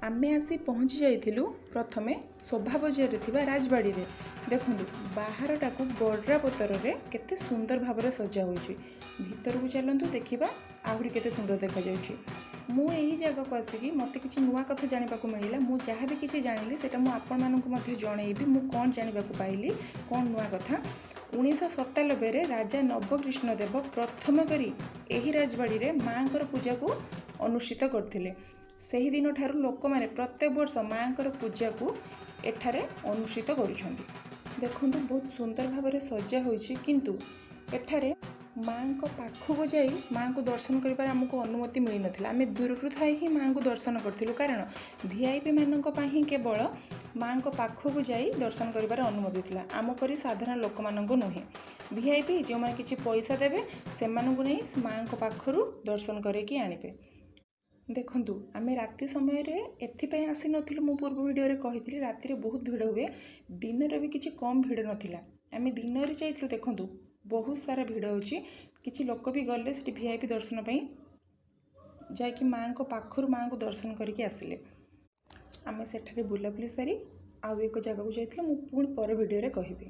ଆମେ ଆସି ପହଞ୍ଚି ଯାଇଥିଲୁ ପ୍ରଥମେ ଶୋଭା ବଜାରରେ ଥିବା ରାଜବାଡ଼ିରେ। ଦେଖନ୍ତୁ, ବାହାରଟାକୁ ବଡ଼ରା ପତରରେ କେତେ ସୁନ୍ଦର ଭାବରେ ସଜା ହୋଇଛି। ଭିତରକୁ ଚାଲନ୍ତୁ, ଦେଖିବା ଆହୁରି କେତେ ସୁନ୍ଦର ଦେଖାଯାଉଛି। ମୁଁ ଏହି ଜାଗାକୁ ଆସିକି ମୋତେ କିଛି ନୂଆ କଥା ଜାଣିବାକୁ ମିଳିଲା। ମୁଁ ଯାହା ବି କିଛି ଜାଣିଲି, ସେଇଟା ମୁଁ ଆପଣମାନଙ୍କୁ ମଧ୍ୟ ଜଣେଇବି, ମୁଁ କ'ଣ ଜାଣିବାକୁ ପାଇଲି, କ'ଣ ନୂଆ କଥା। 1997ରେ ରାଜା ନବକୃଷ୍ଣ ଦେବ ପ୍ରଥମ କରି ଏହି ରାଜବାଡ଼ିରେ ମାଆଙ୍କର ପୂଜାକୁ ଅନୁଷ୍ଠିତ କରିଥିଲେ। ସେହି ଦିନଠାରୁ ଲୋକମାନେ ପ୍ରତ୍ୟେକ ବର୍ଷ ମାଆଙ୍କର ପୂଜାକୁ ଏଠାରେ ଅନୁଷ୍ଠିତ କରୁଛନ୍ତି। ଦେଖନ୍ତୁ, ବହୁତ ସୁନ୍ଦର ଭାବରେ ସଜା ହୋଇଛି, କିନ୍ତୁ ଏଠାରେ ମାଆଙ୍କ ପାଖକୁ ଯାଇ ମାଆଙ୍କୁ ଦର୍ଶନ କରିବାର ଆମକୁ ଅନୁମତି ମିଳିନଥିଲା। ଆମେ ଦୂରରୁ ଥାଇ ହିଁ ମାଆଙ୍କୁ ଦର୍ଶନ କରିଥିଲୁ, କାରଣ ଭିଆଇପି ମାନଙ୍କ ପାଇଁ ହିଁ କେବଳ ମାଆଙ୍କ ପାଖକୁ ଯାଇ ଦର୍ଶନ କରିବାର ଅନୁମତି ଥିଲା, ଆମ ପରି ସାଧାରଣ ଲୋକମାନଙ୍କୁ ନୁହେଁ। ଭିଆଇପି ଯେଉଁମାନେ କିଛି ପଇସା ଦେବେ, ସେମାନଙ୍କୁ ନେଇ ମାଆଙ୍କ ପାଖରୁ ଦର୍ଶନ କରେଇକି ଆଣିବେ। ଦେଖନ୍ତୁ, ଆମେ ରାତି ସମୟରେ ଏଥିପାଇଁ ଆସିନଥିଲୁ, ମୁଁ ପୂର୍ବ ଭିଡ଼ିଓରେ କହିଥିଲି, ରାତିରେ ବହୁତ ଭିଡ଼ ହୁଏ। ଦିନରେ ବି କିଛି କମ୍ ଭିଡ଼ ନଥିଲା। ଆମେ ଦିନରେ ଯାଇଥିଲୁ। ଦେଖନ୍ତୁ, ବହୁତ ସାରା ଭିଡ଼ ହେଉଛି। କିଛି ଲୋକ ବି ଗଲେ ସେଠି ଭିଆଇପି ଦର୍ଶନ ପାଇଁ, ଯାଇକି ମାଆଙ୍କ ପାଖରୁ ମାଆଙ୍କୁ ଦର୍ଶନ କରିକି ଆସିଲେ। ଆମେ ସେଠାରେ ବୁଲାବୁଲି ସାରି ଆଉ ଏକ ଜାଗାକୁ ଯାଇଥିଲୁ, ମୁଁ ପୁଣି ପର ଭିଡ଼ିଓରେ କହିବି।